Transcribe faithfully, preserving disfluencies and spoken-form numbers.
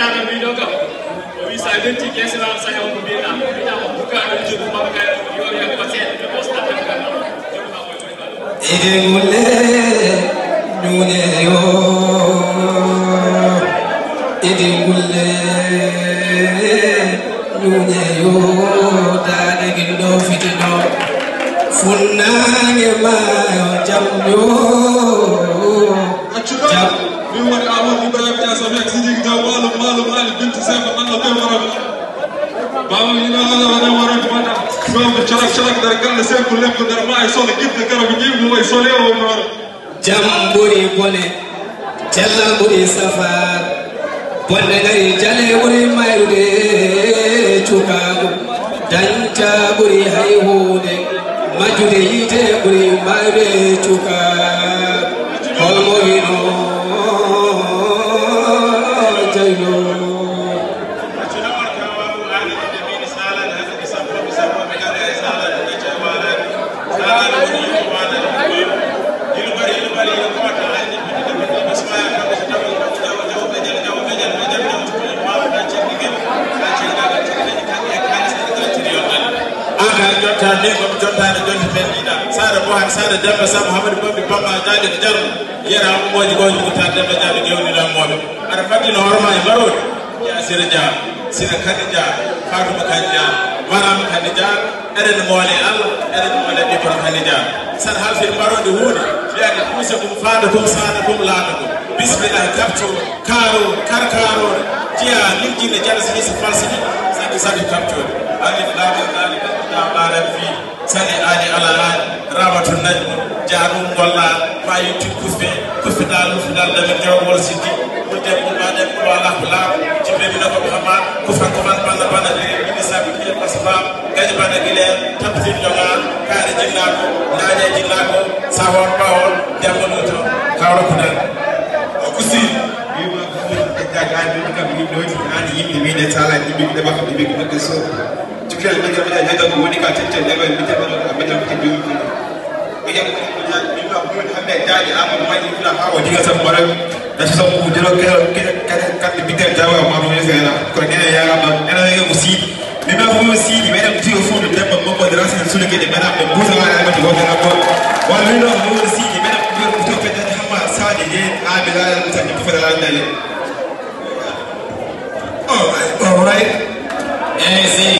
Wiɗo kam, o wi sa dentii keese ma, sa heɓa ko mbiyeɗa. Mbiɗa ko buka ɗo jogi makka, yo, yo, ko seeɗa, ɓe ɓosna tan kam. Eɗen ngulle ñuuñe yo, eɗen ngulle ñuuñe yo, daande gin ɗo fitino. Funnaange maayo jam yo, jam. Min woni Amadou Ibrahima Dia Sow, Sidiki Diaw, Maalum, Maalum, Ali, Bintu Samba, Alla, Bew, Waraɓe. Baaba ina ala wona wara mata. Ɗum ko calak calak nder galle, senko lekko nder maayo, sole gidde garaba, ƴiwmo way sole o woni wara. Jam ɓuri bone, cellal ɓuri safar. Bonde ngari jale ɓuri mayrude cukaagu. Dañta ɓuri hay huunde. Majjude yiite ɓuri mayrude cukaagu. Holmo hino jayno? An kay jotta ni ko mi jottaani jonti men ɗiɗa. Saare Bohan, Saare Demba Sam, Hamadi Bambi, Bamba, Jaali, Jarno. Yera mo moji ko ni ta Demba Jaali gewni lan moɓe. Aɗa faddino horma e mbaroɗi. Ya Sira Dia, Sira Kadi Dia, Fatuma Kadi Dia, Marama Kadi Dia, eɗen moole Allah, eɗen moole ɓikkon Kadi Dia. Saɗa halfir mbaroɗi huude, wiyade ɗum se ɗum faada ɗum saada ɗum laada ɗum. Bismillah, kapto, karo, karkaro, jiya, limjinde, jara, sini, si, falsini, sadi, sadi, kapto. Alif, lam, mim, zalika, kitab, la rayba fi. Sali aali ala aali, ramatun najmu, jaarum golla, ma yuttit kuffe, kuffital, luffital, damir jawgol siddi, ɓul debbo ma debbo, wala ko laaɓa, jibril mina ko Muhammad, kufan kufan, banna banna, diri, mini sabi, kile, pasfa, gaji banna, gile, tapitin joga, kaare jinnako, naaje jinnako, sahon bawon, jamma luto, kawra kudal. O kusi. Wima ko e jagaade kam yimɓe woni an yimɓe wiide sala yimɓe ɓe ɓe ɓe ɓe ɓe so. Cukalel majjal majjal ñagal ko woni ka tette level mite mano ka majjal ko teddi woni. Ko yam ko ñaan mi ma ko woni hambe jaaji Amadou Maji fula ha o diga sam baral. Da so ko diro kero kero kero kat mi tel jawa ma no yese la. Ko nene ya la ma nene ya ko si. Mi ma ko si mi mena ko tiyo fu de debba mo ko dira sen sulu ke de mena be buza wa ya ko ko na ko. Wa mi no ko si mi mena ko ko to pe de hama sa de de a be la la sa de ko la dale. All right, all right. Easy.